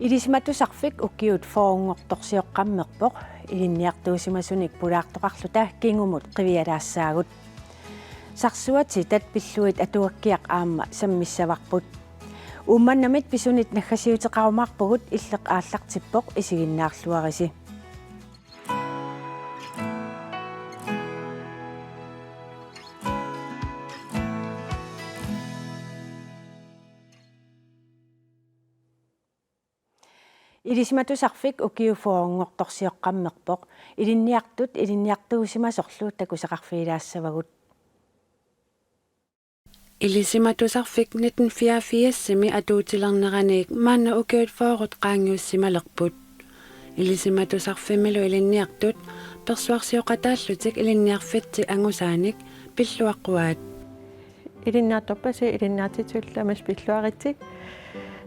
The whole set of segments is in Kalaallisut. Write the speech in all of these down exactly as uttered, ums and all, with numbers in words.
Ilisimatusarfik ukiut fyrrenngortorsioqqammerpoq, ilinniartuusimasunik pulaartoqarluta kingumut qivialaassaagut. Sarsuatitat pillugit atuakkiaq aamma sammissavarput. Uummannamit pisunit naggasiuteqarumaarpugut, Illeq aallartippoq, isiginnaarluarisi. Ilisimatusarfik ukiut fyrrenngortorsioqqammerpoq, ilinniartut ilinniartuusimasorlu takusaqarfigilaassavagut. Ilisimatusarfik nitten fireogfirsimi atuutilerneraniit maanna ukiut fyrret qaangiussimalerput. Ilisimatusarfimmilu ilinniartut persuarsioqataallutik ilinniarfitsik angusaanik pilluaqquaat. Ilinniartorpassi ilinniartitsillu tamassi pilluaritsi.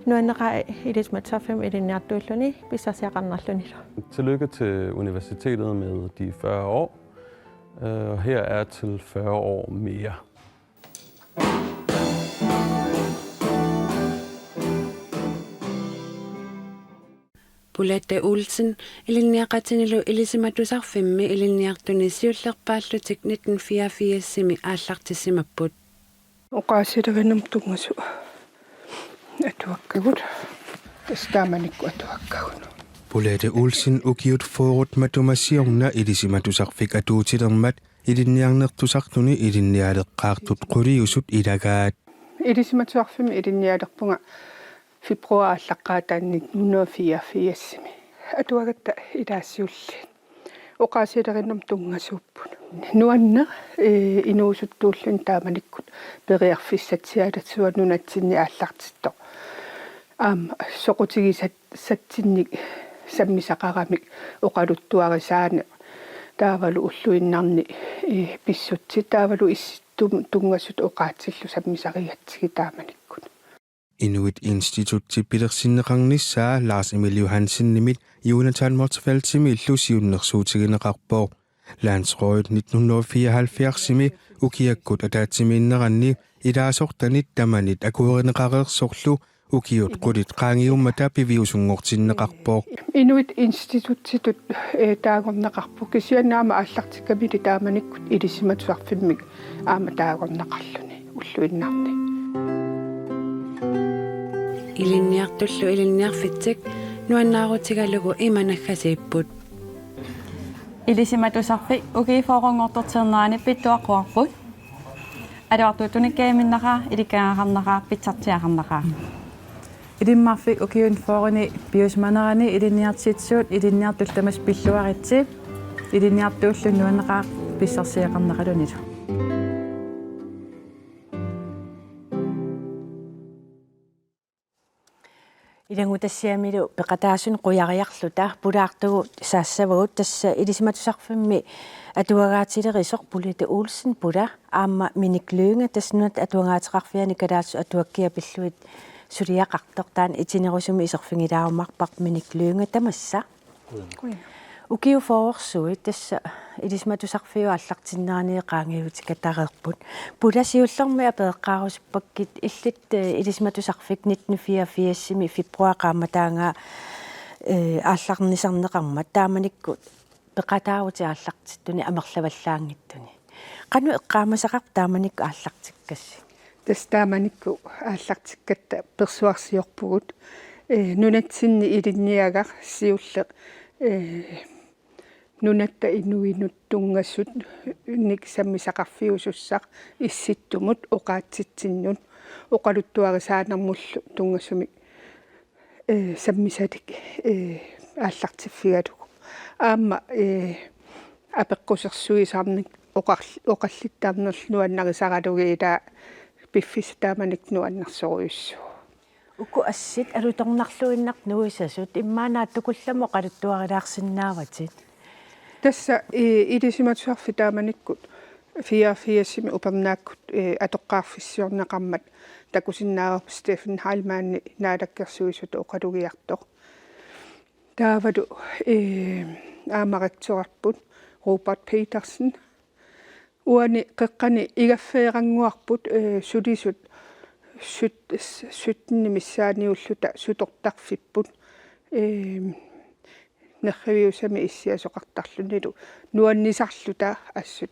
Nuanneqaaq Ilisimatusarfimmi ilinniartuulluni pissarsiaqarnarlunilu. Tillykke til universitetet med de fyrre år. Øh, og her er til fyrre år mere. Pulette Olsen ilinniaqatinilu Ilisimatusarfimmi ilinniartuni siullerpaallutik nitten fireogfirsimi aallartissimapput. Oqaasilerinermut tunngasut atuakkagut. Tassa taamanikkut atuakkagut. Pulette Olsen ukiut fyrret matuma siorna Ilisimatusarfik atuutilermat ilinniarnertusartuni ilinnialeqqaartut quliusut ilagaat. Ilisimatusarfimmi ilinnialerpunga februar aallaqqaataani nitten hundrede og fireogfirsimi. Atuagatta ilaat siulliit. Oqaasilerinermut tunngasuupput. Nuanneq, ee, inuusuttuulluni taamanikkut periarfissatsialassuaq nunatsinni aallartittoq. Aamma soqutigisat- satsinnik sammisaqaramik oqaluttuarisaaneq taavalu ulluinnarni, ee, pissutsit taavalu issittumut tunngasut oqaatsillu sammisarigatsigit taamanikkut. Inuit Institutsi pilersinneqarnissaa Lars Emil Johansenimit Jonathan Motzfeldtimillu siunnersuutigineqarpoq. Landsrådet nitten hundrede og fireoghalvfjerdsimi ukiakkut ataatsimiinneranni ilaasortanit tamanit akuerineqareersorlu ukiut qulit qaangiummata piviusunngortinneqarpoq. Inuit Institutsitut, ee, taagorneqarpoq, kisianni aamma aallartikkamili taamanikkut Ilisimatusarfimmik aamma taagorneqarluni ulluinnarni. Ilinniartullu ilinniarfitsik nuannaarutigalugu ima naggasiipput. Ilisimatusarfik ukiut fyrrenngortortilernerani pilluaqquarput. Aluartuuttunik kajuminneqaaq, ilikkagaqarneqaaq, pitsartiaqarneqaaq. Ilimmarfik ukiuni fyrreni piusimanerani ilinniartitsisut ilinniartullu tamassi pilluaritsi. Ilinniartuulluni nuanneqaaq pissarsiaqarneqalunilu. Ilanngutassiamilu peqataasunik qujariarluta pulaartugut saassavagut, tassa Ilisimatusarfimmi atuagaatilerisoq Pulette Olsen Pula aamma Minik Lynge, tassa Nunatta Atuagaateqarfiani kalaallisut atuakkiat pillugit suliaqartoq, taanna itinerusumik iserfigilaarumaarparput. Minik Lynge, tamassa. Qujanaq. Ukiut fyrrersuit tassa Ilisimatusarfiup aallartinnerani qaangiutikatareerput. Pula, siullermik apereqqaarusuppakkit illit, eh, Ilisimatusarfik nitten fireogfirsimi februar qaammataangaa, eh, aallarnisarneqarmat, taamanikkut peqataarutit aallartittuni amerlavallaanngitsuni. Qanoq eqqaamasaqarpa taamanikkut aallartikkassi? Tassa taamanikkut aallartikkatta persuarsiorpugut, ee, nunatsinni ilinniagaq siulleq, ee, nunatta inuinut tunngasut, nik sammisaqarfiusussaq issittumut oqaatsitsinnut oqaluttuarisaanermullu tunngasumik, ee, sammisalik, ee, aallartiffigalugu. Aamma, ee, apeqqusersuisarnik oqarl-, oqallittarnerlu nuannarisaralugit, ilaa piffissaq taamanikkut nuannersorujussuuvoq. Uku assit alutornarluinnartut nuisasut immaqa naatsukullammik oqaluttuarilaarsinnaavatit. Tassa, ee, Ilisimatusarfik taamanikkut fireogfirsimi upernaakkut, ee, atoqqaarfissiorneqarmat takusinnaavarput Steffen Heilmann, naalakkersuisutut oqalugiartoq. Taavalu, ee, aamma rektorerput Robert Petersen. Uani qeqqani igaffeerannguarput, ee, sulisut syt-, sytten missaaniulluta sutortarfipput. Ehm, nerriviusami issiasoqartarlunilu nuannisarluta assut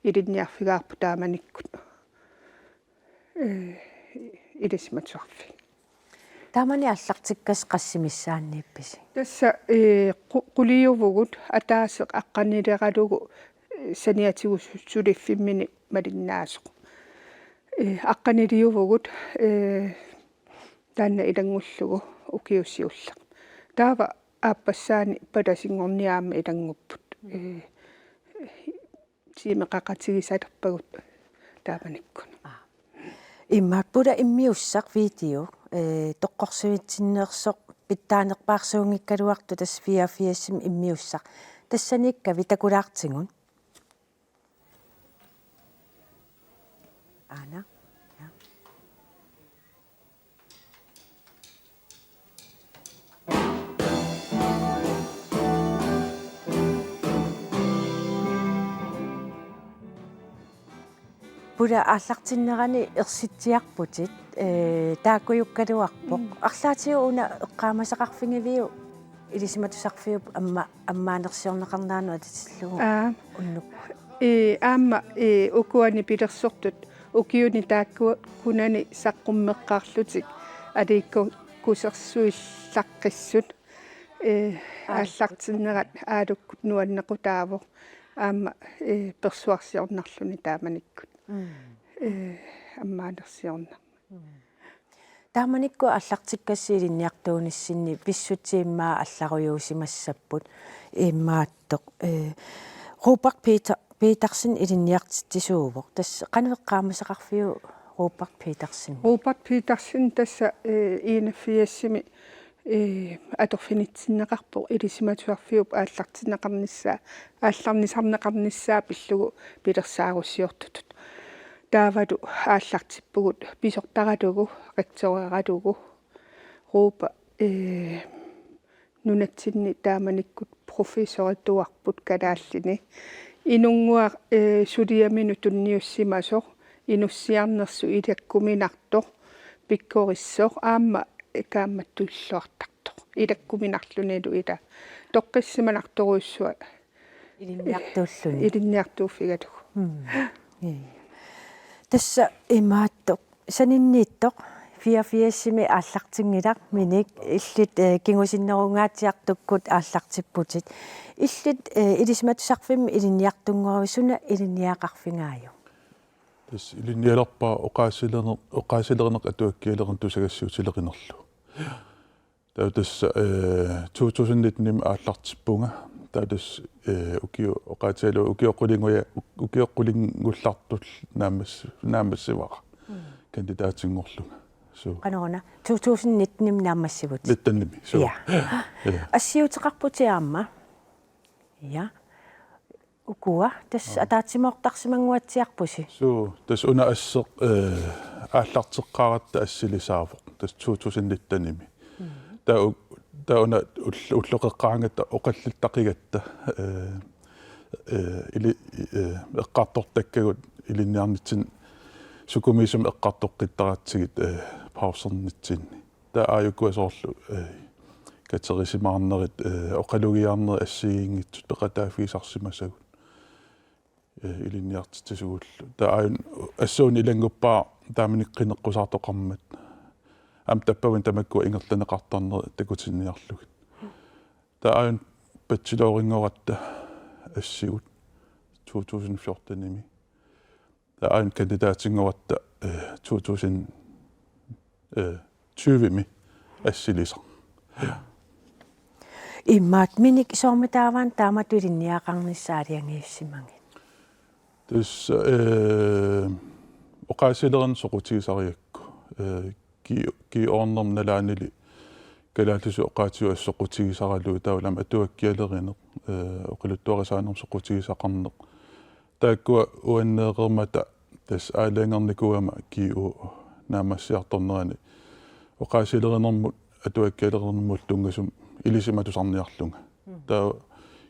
ilinniarfigaarput taamanikkut. Eh, ilisimatusarfik. Taamani aallartikkassat qassimissaanniippisi? Tassa, eh, qu-, quliuvugut ataaseq aqqanileralugu, eh, saniatigut su-, suliffimmini malinnaasoq. Eh, aqqaniliuvugut, eh, taanna ilanngullugu ukioq siulleq. Taava aappassaani palasinngorniaama ilanngupput. Eh, tiimeqaqatigisalerpagut taamanikkut. Aa. Immaqa Pula immiussaq video, eh, toqqorsivitsinneersoq pitsaanerpaarsuunngikkaluartoq tassa fireogfirsimi immiussaq. Tassaniikkavit takulaartigut. Aana. Ja. Pula aallartinnerani ersitsiarputit, eh, taakkujukkaluarpoq. Mm. Arlaatigut una eqqaamasaqarfigiviuk ilisimatusarfiup amma-, ammaanersiorneqarneranut atatillugu? Aa. Unnukkut. Ee, aamma, ee, ukuani pilersortut ukiuni taakkunani saqqummeqqaarlutik aliikkusersuillaqqissut, ee, aallartinnerat aalukkut nuannequtaavoq aamma, ee, persuarsiornarluni taamanikkut. Mm. Ee, ammaanersiornermut. Mm. Taamanikkut aallartikkassi ilinniartuunissinni pissutsit immaqa allarujuusimassapput immaattoq, eh, Robert Peter-, Petersen ilinniartitsisuuvoq. Tassa qanoq eqqaamasaqarfiuk Robert Petersen? Robert Petersen tassa, eh, enogfirsimi, eh, atorfinitsinneqarpoq ilisimatusarfiup aallartinneqarnissaa, aallarnisarneqarnissaa pillugu pilersaarusiortutut. Taavalu aallartippugut pisortaralugu, rektoreralugu, Ruupa, ee, nunatsinni taamanikkut professorituarput kalaallini. Inunnguaq, ee, suliaminut tunniussimasoq, inussiarnersoq ilakkuminartoq, pikkorissoq, aamma kaammattuilluartartoq. Ilakkuminarlunilu ila. Toqqissimanartorujussuaq Ilinniartuulluni. Ilinniartuuffigalugu. Mm. Ee. Tassa imaattoq. Saninniittoq fireogfirsimi aallartinngilaq minik illit, eh, kingusinnerungaatsiartukkut aallartipputit. Illit, eh, ilisimatusarfimmi ilinniartunngorivit suna ilinniagaqarfigaajuk? Tassa ilinnialerpara oqaasilerneq, oqaasilerineq atuakkialerineq tusagassiuutilerinerlugu. Taava tassa, eh, to tusind nitten-imi aallartippunga. Taava tassa, eh, ukioq oqaatigalugu ukioq qulinguja-, ukioq qulinngullartut naammas-, naammassivara. Mm. Kandidaatinngorlunga. Suu. Qanoruna, to tusind nitten-imi naammassivutit? Nitten-imi, suu. Ja. Ja. Assiuteqarputit aamma? Ja. Ukua, tassa Aa. ataatsimoortarsimannguatsiarpusi. Suu, tassa una asseq, eh, aallarteqqaaratta assilisaavoq, tassa to tusind nitten-imi. Mm. Taava u-, taava una ull-, ulloqeqqaaraangatta oqallittaqigatta, eh, eh, ili-, eh, eqqartortakkagut ilinniarnitsinni sukumiisumik eqqartoqqittaratsigit, eh, pausernitsinni. Taava aajukua soorlu, eh, katerisimaarnerit, eh, oqalugiarnerit assigiinngitsut peqataaffigisarsimasagut, eh, ilinniartitsisugullu. Taava aajuna assuuna ilannguppara taamanikkut qineqqusaartoqarmat. Aamma tappavani tamakkua ingerlanneqartarnerit takutinniarlugit. Taava aajuna bachelorinngorpara assigut to tusind fjorten-imi. Taava aajuna kandidaatinngorpara, eh, to tusind, eh, tyve-mi assilisaq. Imaattoq minik soormitaava taamatut ilinniagaqarnissaq aalajangiussimagit? Tassa, eh, oqaasilerineq soqutigisarigakku. Eh, G-, G-ordnermi nalaanili kalaallisut oqaatigut assut soqutigisaralugit taavalu aamma atuakkialerineq, eh, oqaluttuarisaanermut soqutigisaqarneq. Taakkua uanneeqqermata tassa aalajangernikuugama G O naammassiartornerani oqaasilerinermut atuakkialerinermut tunngasumik ilisimatusarniarlunga. Mm. Taava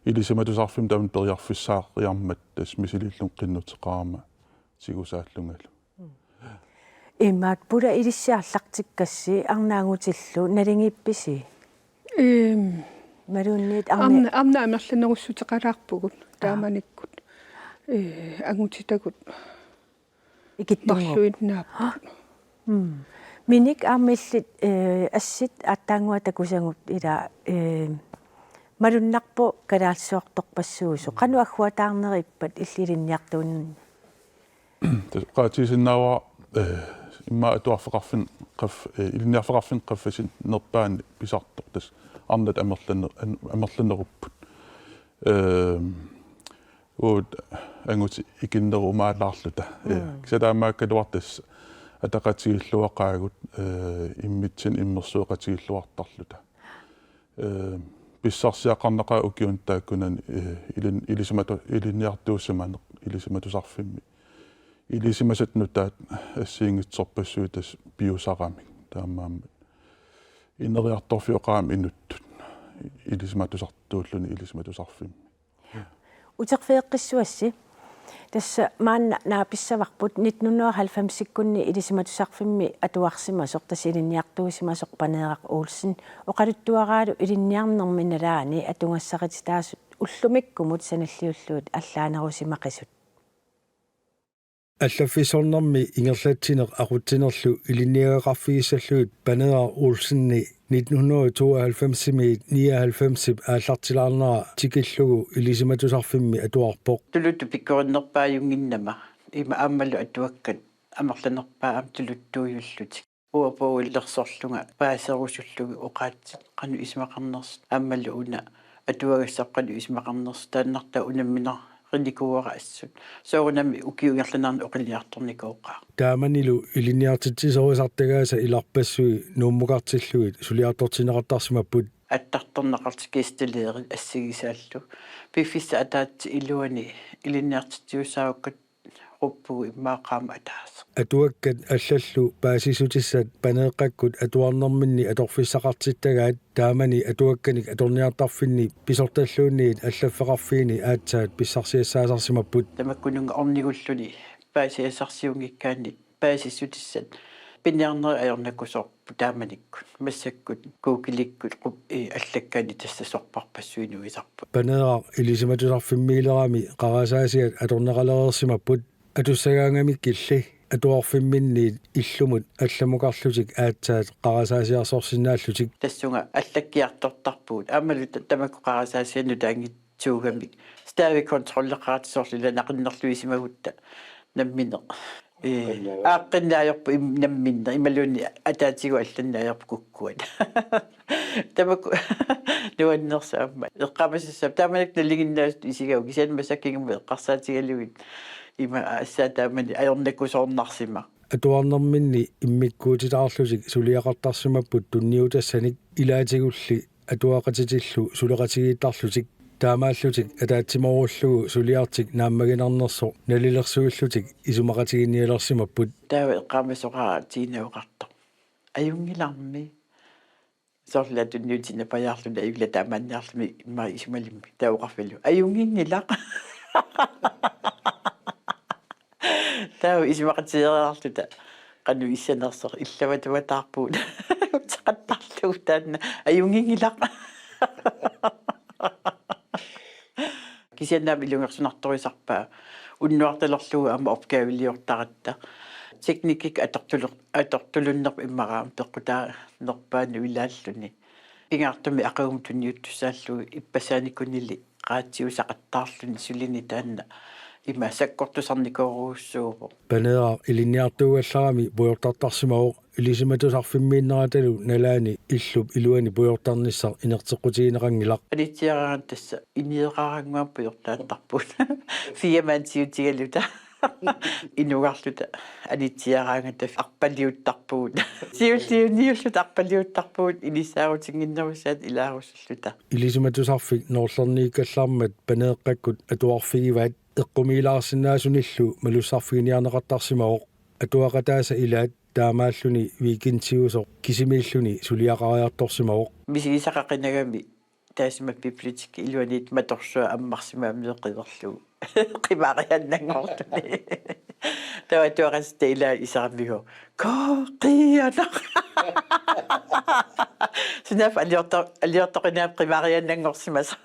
ilisimatusarfimmi tamanna periarfissaariarmat tassa misiliillunga qinnuteqarama tigusaallungalu. Imaattoq Pula ilissi aallartikkassi arnaanngutillu naligiippisi? Ehm, imaluunniit arni- arna, arna amerlanerussuteqalaarpugut taamanikkut. Eh, angutitagut ikittunnguupput. Marluinnaapput. Mm. Minik aamma illit, eh, assit aatsaannguaq takusagut ila, eh, malunnarpoq kalaallisuartorpassuusoq. Qanoq agguataarnerippat illit ilinniartuunninni? Tassa oqaatigisinnaavara, eh, immaqa atuarfeqarfinni qaf-, eh, ilinniarfeqarfinni qaffasinnerpaani pisartoq tassa arnat amerlaner-, an-, amerlanerupput. Ehm, uagut angutit ikinnerumaalaarluta. Eh, mm, kisianni taamaakkaluartoq tassa ataqatigiilluaqaagut, eh, immitsinnut immersueqatigiilluartarluta. Eh, pissarsiaqarnaqaaq ukiuni taakkunani, eh, ilin-, ilisimatu-, ilinniartuusimaneq Ilisimatusarfimmi. Ilisimasat nutaat assigiinngitsorpassuit tassa piusaramik. Taamaammat ineriartorfioqarami inuttut. Ilisimatusartuulluni ilisimatusarfimmi. Uterfigeqqissuassi. Tassa maanna naapissavarput nitten hundrede og halvfemsikkunni ilisimatusarfimmi atuarsimasoq, tassa ilinniartuusimasoq Paneeraq Olsen, oqaluttuaraalu ilinniarnermi nalaani atugassarititaasut ullumikkumut sanilliullugit allaanerusimaqisut. Allaffissornermi ingerlatsineq aqutsinerlu ilinniagaqarfigissallugit Paneeraq Olseni nitten hundrede og tooghalvfemsimiit nioghalvfemsip aallartilaarnera tikillugu ilisimatusarfimmi atuarpoq. Tuluttut pikkorinnerpaajunngimmat ima aammalu atuakkat amerlanerpaat aamma tuluttuujullutik. Uagut ulersorlunga paaserusullugu oqaatsit qanoq isumaqarnersut aammalu una atuagassarput qanoq isumaqarnersut taannartaa unammineqarnikuuara assut. Soorunami ukiup ingerlanerani oqiliartornikooqaaq. Taamanilu ilinniartitsisorisartagaasa ilarpassui Nuummukartillugit suliartortinneqartarsimapput. Attartorneqartut gæstelæreri assigisaallu. Piffissap ataatsip iluani ilinniartitsiusaarukkat quppugu immaqa aamma ataaseq. Atuakkat allallu paasissutissat Paneeqqakkut atuarnerminni atorfissaqartittagaat taamani atuakkanik atorniartarfinni pisortalluunniit allaffeqarfiini aatsaat pissarsiassaasarsimapput. Tamakkununnga ornigulluni paasiassarsiunngikkaanni paasissutissat piniarnerit ajornakusoorput taamanikkut. Massakkut Googleikkut qup-, eh, allakkaanni tassa sorpassuit nuisarput. Paneeraq ilisimatusarfimmiilerami qarasaasiat atorneqalereersimapput. Atussagaangamikkilli atuarfimminniit illumut allamukarlutik aatsaat qarasaasiarsorsinnaallutik. Tassunga allakkiartortarpugut. Aammalu ta-, tamakku qarasaasiat nutaanngitsuugamik stavekontrolleqaratik soorlu ila naqinnerluisimagutta nammineq. Ee, aaqqinnaajorput im-, namminneq, imaluunniit ataatigut allannaajorput kukkuat. Tamakku nuannersaammat. Eqqaamasassaaq, taamanikkut nalinginnaasut isigaat, kisianni massakkut kingumut eqqarsaatigalugit. Ima assaat taamani ajornakusoornarsimaq. Atuarnerminni immikkuutitaarlutik suliaqartarsimapput tunniutassanik ilaatigulli atuaqatitillu suleqatigiittarlutik. Taamaallutik ataatsimoorullugit suliartik naammaginarnersoq nalilersuillutik isumaqatiginnialersimapput. Taava eqqaamasoqaaq Tiina oqartoq: Ajunngilarmi. Soorlu tunniutinnapajaarluni ajulla taamaanniarluni immaqa isumalimmik. Taava oqarfigalugu: Ajunnginngilaq. Taava isumaqatigeeriarluta qanoq issanersoq illavatuataarpugut. Uteqattaarlugu taanna: Ajunnginngilaq. Kisianni aamma ilungersunartorisarpaa unnuartalerlugu aamma opgaveliortaratta. Teknikkik atortulu-, atortulunnerput immaqa aamma peqqutaanerpaanut ilaalluni. Pingaartumik aqagumut tunniuttussaallugu ippassaanikunili radiusaqattaarluni sulini taanna ima sakkortusarnikoorujussuuvoq. Paneeraq ilinniartuugallarami pujortartarsimavoq, ilisimatusarfimmiinneratalu nalaani illup iluani pujortarnissaq inerteqqutigineqanngilaq. Anitsiaraangat tassa inieqarannguaq pujortaattarpugut. Firmaanut siutigaluta. Inugarluta anitsiaraangata arpaliuttarpugut. Siulliuniulluta arpaliuttarpugut inissaarutinngitsuussaat ilaarusulluta. Ilisimatusarfik Noorlerniikkallarmat Paneeqqakkut atuarfigivaat, eqqumiilaarsinnaasunillu malussarfiginiarneqartarsimavoq. Atuaqataasa ilaat taamaalluni weekendiusoq kisimiilluni suliaqariartorsimavoq. Misigisaqaqinagami taassuma bibliotekip iluaniittut matorsua ammarsimammerlugu qimaariaannanngorluni. Taava atuaqatitta ilaa iseramigu: "Kooqianaq." Sunaaffa aliorto-, aliortoqinaa qimaariaannanngorsimasoq.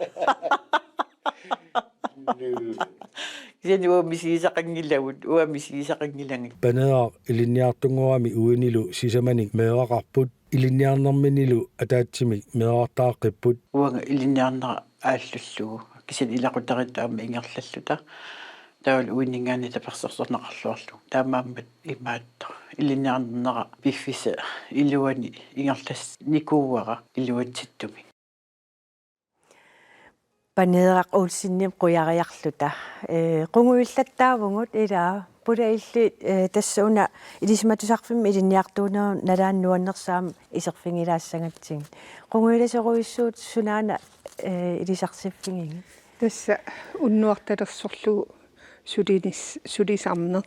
Kisianni uanga misigisaqanngilagut, uanga misigisaqanngilanga. Paneeraq ilinniartunngorami uinilu sisamanik meeraqarput, ilinniarnerminilu ataatsimik meerartaqqipput. Uanga ilinniarnera aallullugu, kisianni ilaqutariittut aamma ingerlalluta. Taavalu uininngaanniit tapersersorneqarluarlugu. Taamaammat imaattoq. Ilinniarnera piffissap iluani ingerlassinnikuuara iluatsittumik. Paneeraq Olsenip qujariarluta. Ee, qungujulattaavugut ilaa. Pula illit, ee, tassa una Ilisimatusarfimmi ilinniartuunerup nalaani nuannersuummik iserfigilaassagatsigit. Qungujulerujussuutit sunaana, ee, ilisarsiffigigitit? Tassa unnuartalersorlugu sulinis-, sulisarneq.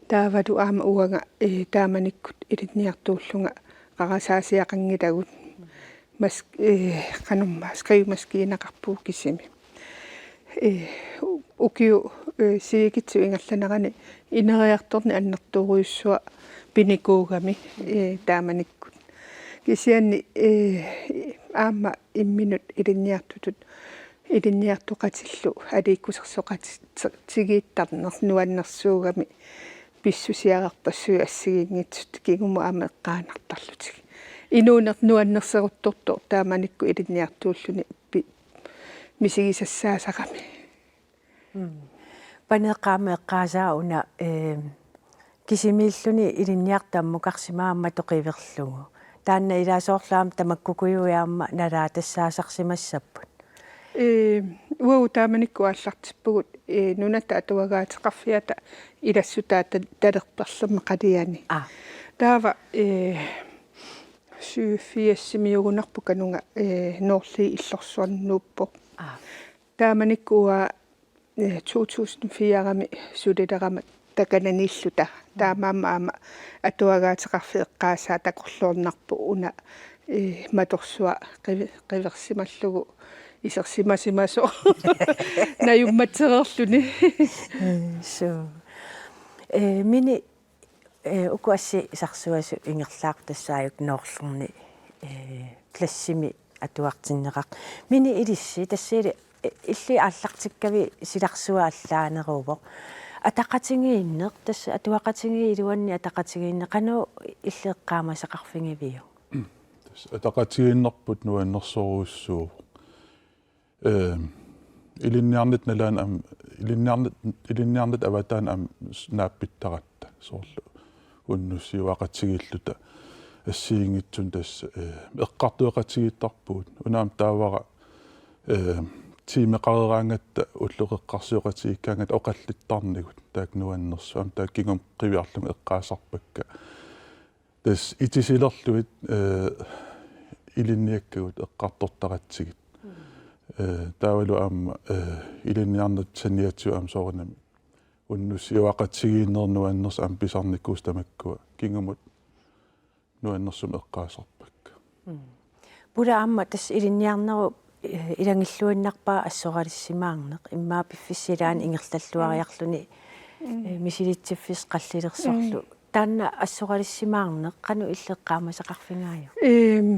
Taavalu aamma uanga, ee, taamanikkut ilinniartuullunga qarasaasiaqanngilagut. Mas-, ee, qanormaa skrivemaskiinaqarpugut kisimi. Ee, u-, ukiut, ee, sivikitsut ingerlaneranni ineriartorneq annertoorujussuaq pinikuugami, ee, taamanikkut. Kisianni, ee, aamma imminut ilinniartutut ilinniartoqatillu aliikkusersoqatigiittarneq nuannersuugami, pissusiareerpassuit assigiinngitsut kingumut aamma eqqaanartarlutik. Inuuneq nuannersoruttortoq taamanikkut ilinniartuulluni pi-, misigisassaasarami. Mm. Paneeqqap aamma eqqaasaa una, ee, kisimiilluni ilinniartut ammukarsimagamik matoq qiverlugu. Taanna ilaa soorlu aamma tamakkuuguit aamma nalaatassaasarsimassapput. Ee, uagut taamanikkut aallartippugut, ee, Nunatta Atuagaateqarfiata ilassutaata talerperlermi qaliani. Aa. Taava, ee, syvogfirsimiugunarpoq kanunga, ee, Noorli Illorsuarmi nuuppoq. Aa. Taamanikkut uanga, ee, to tusind fire-mi sulilerama takananiilluta. Taamaammat aamma atuagaateqarfiup eqqaasaa takorloornarpoq una, ee, matorsua qivi-, qiversimallugu isersimasimasoq. Najummatsereerluni. Mm, suu. Ee, Mini, ee, uku assit sarsua ingerlaartut tassaajuku Noorlerni, ee, klassimi atuartinneqartut. Mini ilissi, tassa illit, ee, illit aallartikkavit silarsua allaaneruvoq. Ataqatigiinneq, tassa atuaqatigiit iluanni ataqatigiinneq, qanoq illit eqqaamasaqarfigiviuk? Tassa ataqatigiinnerput nuannersorujussuuvoq. Ee, ilinniarnit nalaani aamma, ilinniarnit, ilinniarnit avataani aamma s-, naappittaratta, soorlu unnussiuaqatigiilluta assigiinngitsunik tassa, ee, eqqartueqatigiittarpugut. Una aamma taavara, ee, tiimeqareeraangatta ulloqeqqarsioqatigiikkaangatta oqallittarnigut, taakku nuannersut, aamma taakku kingumut qiviarlugit eqqaasarpakka. Tassa itisilerlugit, ee, ilinniakkagut eqqartortaratsigit. Mm. Ee, taavalu aamma, ee, ilinniarnata saniatigut aamma soorunami unnussiuaqatigiinnerit nuannersut aamma pisarnikuusut tamakkua kingumut nuannersumik eqqaasarpakka. Mm. Pula aamma tassa ilinniarnerup, ee, ilagilluinnarpaa assoralissimaarneq, immaqa piffissap ilaani ingerlalluariarluni, mm, ee, misilitsiffissaq qallilersorlu. Mm. Taanna assoralissimaarneq, qanoq illit eqqaamasaqarfigaajuk? Eem,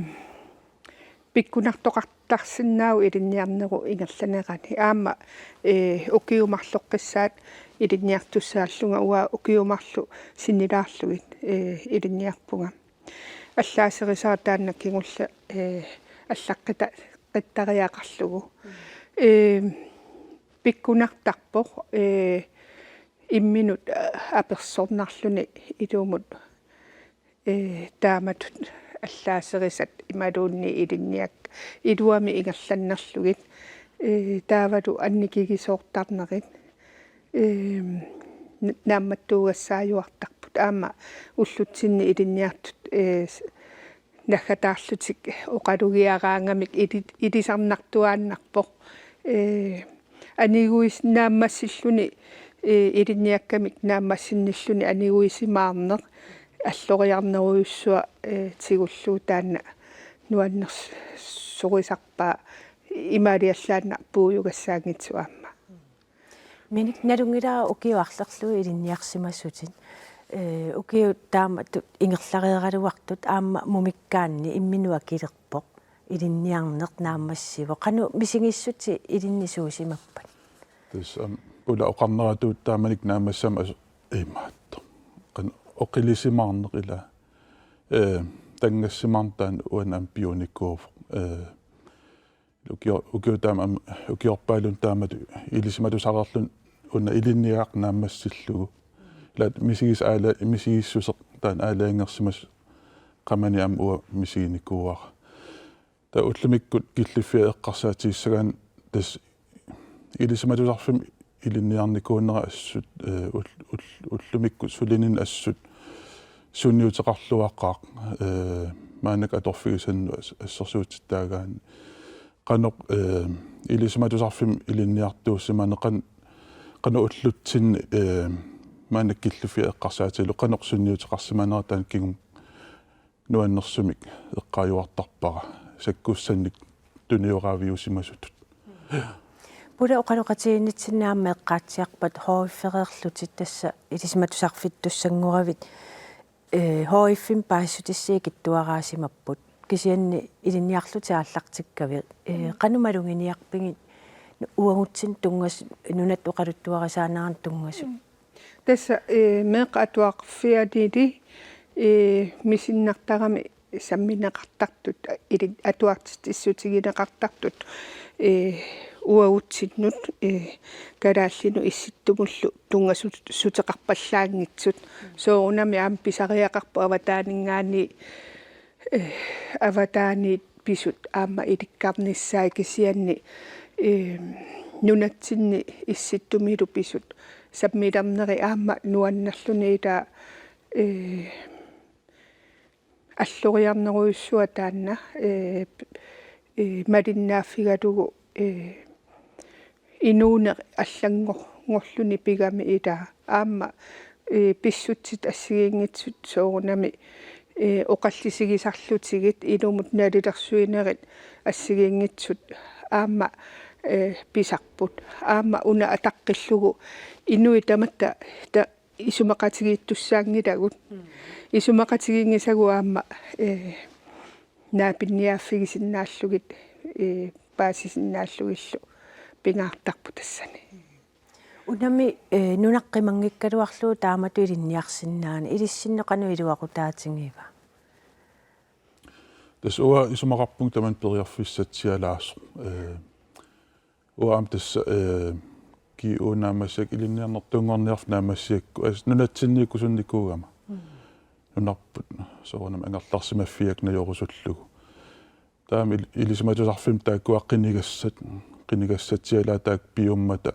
pikkunartoqartarsinnaavoq ilinniarnerup ingerlanerani. Aamma, ee, ukiut marloqqissaat ilinniartussaallunga, uanga ukiut marluk sinnilaarlugit, ee, ilinniarpunga. Allaaserisara taanna kingulleq, ee, allaqqita-, qittariaqarlugu. Ee, pikkunartarpoq, ee, imminut, ee, apersornarluni ilumut, ee, taamatut allaaserisat imaluunniit ilinniakkat iluamik ingerlannerlugit, ee, taavalu annikigisoortarnerit, eem, n-, naammattuugassaajuartarput. Aamma ullutsinni ilinniartut, ee, s-, naggataarlutik oqalugiaraangamik ili-, ilisarnartuaannarpoq. Ee, aniguis-, naammassilluni, ee, ilinniakkamik naammassinnilluni aniguisimaarneq alloriarnerujussuaq, ee, tigullugu taanna nuannersorisarpaa. imaaliallaannaq puiugassaanngitsoq aamma. Minik, nalunngilara ukiut arlallit ilinniarsimasutit. Ee, ukiut taamatut ingerlareeraluartut aamma mumikkaanni imminut akilerpoq. Ilinniarneq naammassivoq. Qanoq misigissutit ilinnisuusimappat? Tassa, am, Pula oqarneratut taamanikkut naammassimavoq as-, imaattoq. Qanoq oqilisimaarneq ila. Ee, tanngassimaarneq taanna uani aamma piunikuuvoq. Ee, ukio-, ukiut taama am-, ukiorpaalunni taamatut ilisimatusarluni una ilinniagaq naammassillugu. Ila misigissuseq aala-, misigissuseq taanna aalajangersimasoq qamani aamma uanga misiginikuuara. Taava ullumikkut killiffiat eqqarsaatigissagaanni tassa ilisimatusarfimmi ilinniarnikuunera assut, ee, ul-, ul-, ullumikkut sulininni assut sunniuteqarluaqaaq, ee, maannakkut atorfigisannut as-, assersuutittaagaanni. Qanoq, ee, ilisimatusarfimmi ilinniartuussimaneq qan-, qanoq ullutsinni, ee, maannakkut killiffiat eqqarsaatigalugu qanoq sunniuteqarsimanerat taanna kingumut nuannersumik eqqaajuartarpara sakkussannik tunioraaviusimasutut. Pula, oqaloqatigiinnitsinni aamma eqqaatsiarpat H F-ereerlutit tassa ilisimatusarfittussanngoravit, ee, H F-imi paasissutissi ikittuaraasimapput. Kisianni ilinniarlutit aallartikkavit. Ee, qanoq maluginiarpigit uagutsinnut tunngas-, nunatta oqaluttuarisaanerannut tunngasut? Tassa, ee, meeqqat atuarfianili, ee, misinnartarami sammineqartartut, ili-, atuartitsissutigineqartartut, ee, uagutsinnut, ee, kalaallinut issittumullu tunngasut-, suteqarpallaanngitsut. Soorunami aamma pisariaqarpoq avataaninngaanniit, ee, avataaniit pisut aamma ilikkarnissaat kisianni, ee, nunatsinni issittumilu pisut sammilernerit aamma nuannerluni ila, ee, alloriarnerujussuaq taanna, ee, p-, ee, malinnaaffigalugu, ee, inuuneq allanngor-, -ngorluni pigami ila. Aamma, ee, pissutsit assigiinngitsut soorunami, ee, oqallisigisarlutigit ilumut nalilersuinerit assigiinngitsut aamma, ee, pisarput. Aamma una ataqqillugu inuit tamatta ta-, isumaqatigiittussaanngilagut. Mm. Isumaqatiginngisagut aamma, ee, naapinniaaffigisinnaallugit, ee, paasisinnaallugillu pingaartarput tassani. Unami, ee, nunap qimanngikkaluarlugu taamatut ilinniarsinnaaneq ilissinnut qanoq iluaqutaatigiva? Tassa uanga isumaqarpunga tamanna periarfissatsialaasoq. Ee, uanga aamma tassa, ee, G U naammassigakkit, ilinniarnertunngorniarfik naammassigakkit, assut nunatsinniikkusunnikuugama. Mm. Nunarput soorunami angerlarsimaffigaakka najorusullugu. Taama il-, ilisimatusarfimmi taakkua qinigassat, qinigassatsialaat taakku piummata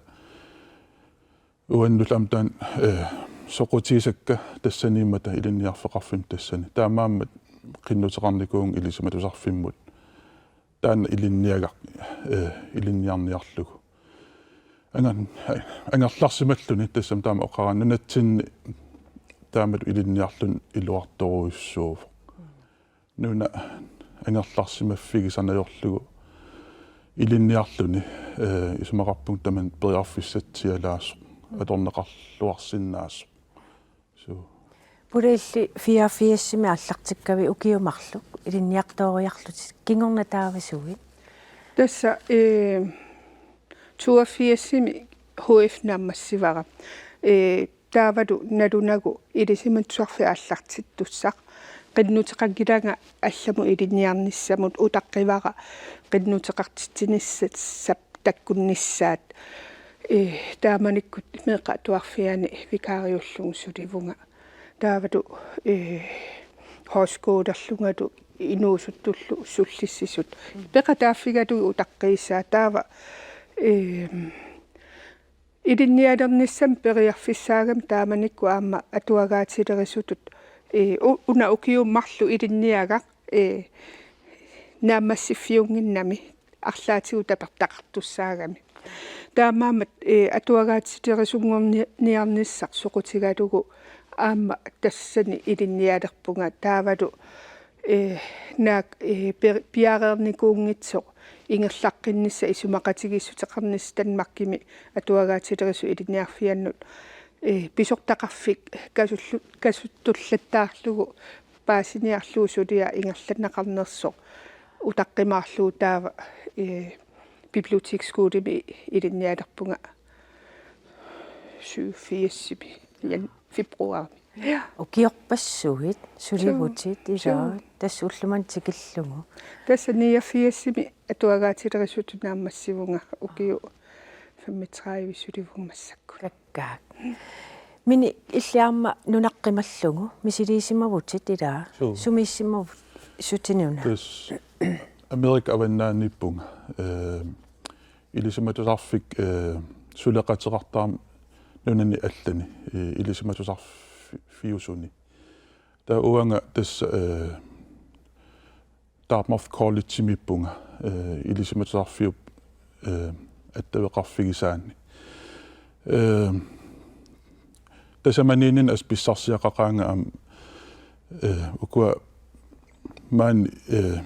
uannullu aamma taanna, ee, soqutigisakka tassaniimmata ilinniarfeqarfimmut tassani. Taamaammat qinnuteqarnikuuvunga ilisimatusarfimmut. Taanna ilinniagaq, ee, ilinniarniarlugu. Angan-, angerlarsimalluni tassami taama oqarani nunatsinni taamatut ilinniarluni iluartorujussuuvoq. Nuna angerlarsimaffigisaq najorlugu ilinniarluni, ee, isumaqarpunga tamanna periarfissatsialaasoq atorneqarluarsinnaasoq. Suu. Pula, illit fireogfirsimi aallartikkavit ukiut marluk ilinniartooriarlutit, kingorna taava sui? Tassa, ee, toogfirsimi H F naammassivara. Ee, taavalu nalunagu ilisimatusarfik aallartittussaq. Qinnuteqanngilanga allamut ilinniarnissamut, utaqqivara qinnuteqartitsinissap takkunnissaat. Ee, taamanikkut meeqqat atuarfianni vikariullugu sulivunga. Taavalu, ee, højskolerlungalu inuusuttullu sullissisut. Peqataaffigalugu utaqqiisaa taava, ee, ilinnialernissamut periarfissaagami taamanikkut aamma atuagaatilerisutut, ee, u-, una ukiut marluk ilinniagaq, ee, naammassiffiunnginnami arlaatigut tapertaqartussaagami. Taamaammat, ee, atuagaatilerisunnguuniarnissaq soqutigalugu aamma tassani ilinnialerpunga taavalu, ee, naak, ee, per-, piareernikuunngitsoq ingerlaqqinnissaq isumaqatigiissuteqarnissaq Danmarkimi atuagaatilerisut ilinniarfiannut, eh, pisortaqarfik kasullu-, kasuttullattaarlugu paasiniarlugu suliaq ingerlanneqarnersoq utaqqimaarlugu taava, eh, biblioteksskolemi ilinnialerpunga syvogfirsimi jan-, februarimi. Ja. Ukiorpassuit sulivutit? Suu. Ilaa, suu. Tassa ullumimut tikillugu. Tassa niogfirsimi atuagaatilerisutut naammassivunga, ukiut femogtredive sulivunga massakkut. Kakkaak. Minik illit aamma nunaqqimallugu misiliisimavutit, ilaa? Suu. Sumiissimavutit nuna? Tassa Amerika avannaaniippunga. Eh, ilisimatusarfik, eh, suleqateqartarami nunani allani, eh, ilisimatusarfiusuni. Taava uanga tassa, eh, Dartmouth Collegemiippunga, eh, ilisimatusarfiup, eh, attaveqarfigisaani. Eh, tasamaniinnini assut pissarsiaqaqaanga aamma, eh, ukua maani, eh,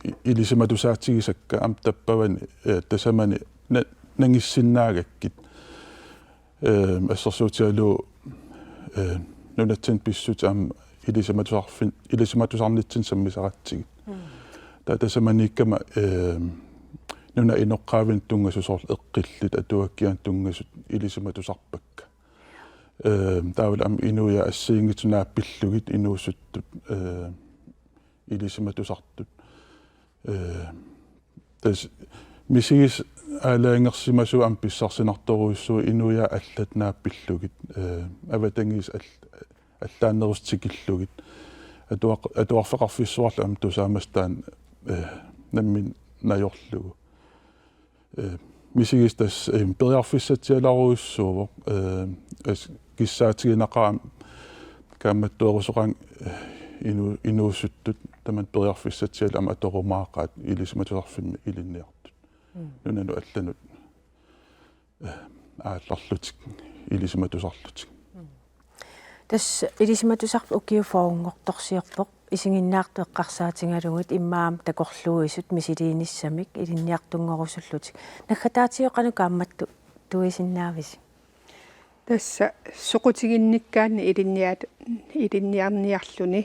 i-, ilisimatusaatigisakka aamma tappavani, eh, tasamani na-, nangissinnaagakkit. Eh, assersuutigalugu, eh, nunatsinni pissutsit aamma ilisimatusarfin-, ilisimatusarnitsinni sammisaratsigit. Mm. Taava tasamaniikkama, eh, nunap inoqqaavinut tunngasut soorlu eqqillit atuakkianut tunngasut ilisimatusarpakka. Eh, taavalu aamma inuiaat assigiinngitsut naappillugit inuusuttut, eh, ilisimatusartut. Eh, tassa misigisat aalajangersimasut aamma pissarsinartorujussuuvoq inuiaat allat naappillugit, eh, avatangiisit all-, allaanerusut tikillugit. Atuaq-, atuarfeqarfissuarlu aamma tusaamasat taanna, eh, nammineq najorlugu. Eh, misigisat tassa, eh, periarfissatsialarujussuuvoq, eh, as-, kissaatiginaqaaq aamma kaammattuerusoqaanga, eh, inu-, inuusuttut tamanna periarfissatsiallit aamma atorumaaqaat ilisimatusarfimmi ilinniartut. Mm. Nunanut allanut, eh, aallarlutik, ilisimatusarlutik. Mm. Tassa ilisimatusarfik ukiut fyrrenngortorsiorpoq, isiginnaartut eqqarsaatigalugit immaqa aamma takorluuisut misiliinissamik ilinniartunngorusullutik. Naggataatigut qanoq kaammattuisinnaavisi? Tassa soqutiginnikkaanni ilinniat-, ilinniarniarluni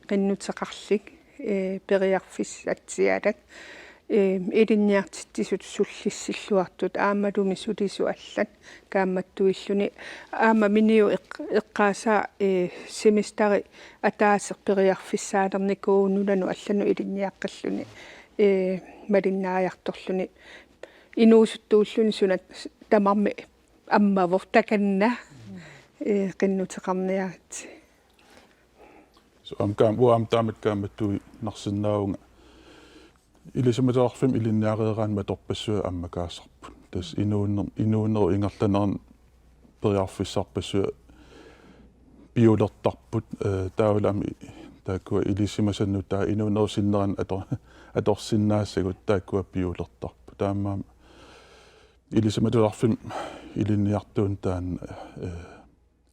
qinnuteqarlik, eh, periarfissatsialak, eh, ilinniartitsisut sullissilluartut aammalumi sulisut allat kaammattuilluni. Aamma Miniup eq-, eqqaasaa, eh, semesteri ataaseq periarfissaalernikuuvoq nunanut allanut ilinniaqqilluni, eh, malinnaajartorluni. Inuusuttuulluni suna tamarmi ammavoq takanna, eh, qinnuteqarniaritsi. Suu, aamma kaam-, uanga aamma taamatut kaammattuinnarsinnaavunga. Ilisimatusarfimmi ilinniareeraanni atorpassuit ammakaasarput. Tassa inuuner-, inuunerup ingerlanerani periarfissarpassuit piulertarput, eh, taavalu aamma i-, taakkua ilisimasat nutaat inuunerup sinnerani ator-, atorsinnaasagut taakkua piulertarput. Taamaammat ilisimatusarfimmi ilinniartuuneq taanna, eh,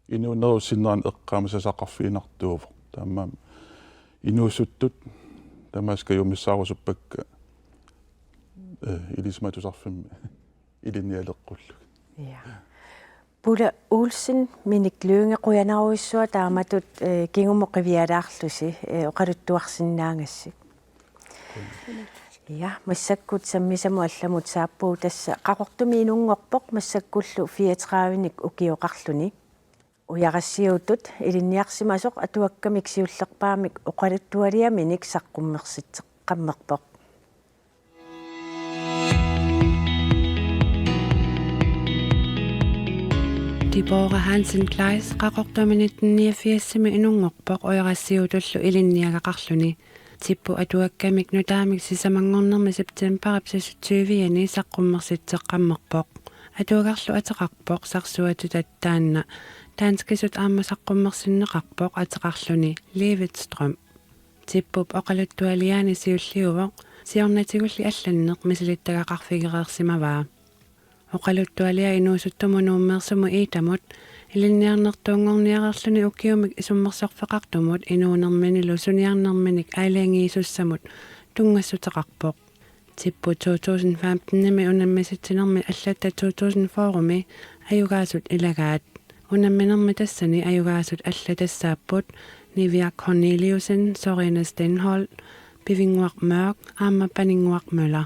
inuunerup sinnerani eqqaamasasaqarfiginartuuvoq. Taamaammat inuusuttut tamaasa kajumissaarusuppakka, eh, ilisimatusarfimmi ilinnialeqqullugit. Ja. Pula Olsen, Minik Lynge, qujanarujussuaq taamatut, eh, kingumut qivialaarlusi, eh, oqaluttuarsinnaagassi. Ja, massakkut sammisamut allamut saappugut, tassa Qaqortumi inunngorpoq, massakkullu fireogtredivenik ukioqarluni. Ujarassiutut ilinniarsimasoq atuakkamik siullerpaamik oqaluttualiaminik saqqummersitseqqammerpoq. Deborah Hansen Kleist Qaqortumi nitten niogfirsimi inunngorpoq, ujarassiutullu ilinniagaqarluni. Tipput atuakkamik nutaamik sisamanngornermi septembarip seksogtyve-ani saqqummersitseqqammerpoq. Atuagarlu ateqarpoq Sarsuatitut taanna. Danskisut aamma saqqummersinneqarpoq ateqarluni Livets Drøm. Tippup oqaluttualiaani siulliuvoq, siornatigulli allanneq misilittagaqarfigereersimavaa. Oqaluttualiaq inuusuttumut Nuummeersumut Iitamut ilinniarnertuunngorniareerluni ukiumik isummersorfeqartumut inuunerminilu suniarnerminik aalajangiisussamut tunngassuteqarpoq. Tippu to tusind femten-imi unammisitsinermi allatta to tusind fyrre-mi ajugaasut ilagaat. Unamminermi tassani ajugaasut allat tassaapput: Niviaq Corneliussen, Sorina Stenholdt, Pivinnguaq Mørch aamma Paninnguaq Møller.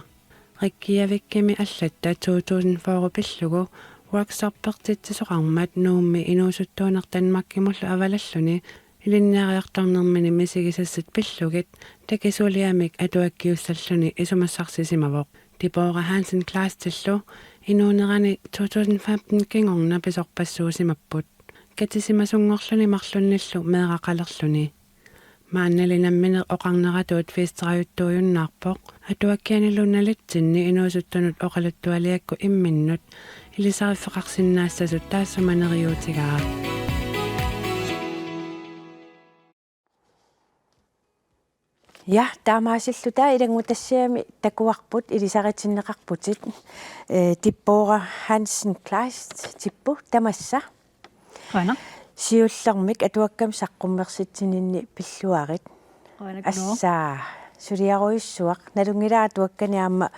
Reykjavikimi allatta to tusind fyrre pillugu workshoppertitsisoqarmat Nuummi inuusuttuuneq Danmarkimullu avalalluni ilinniariartornermini misigisassat pillugit takisuuliamik atuakkiussalluni isumassarsisimavoq. Deborah Hansen Kleistillu inuunerani to tusind femten kingorna pisorpassuusimapput. Katisimasunngorluni marlunnillu meeraqalerluni. Maannali nammineq oqarneratut festerajuttuujunnaarpoq, atuakkianilu nalitsinni inuusuttunut oqaluttualiakku imminnut ilisariffeqarsinnaassasut taassuma neriuutigaaq. Ja, taamaasilluta ilanngutassiami takuarput, ilisaritinneqarputit. Eh, Deborah Hansen Kleist, Tippu, tamassa. Qujanaq. Siullermik atuakkamik saqqummersitsininni pilluarit. Qujanaq, Nuu. Assa, suliarujussuaq, nalunngilara atuakkani aamma,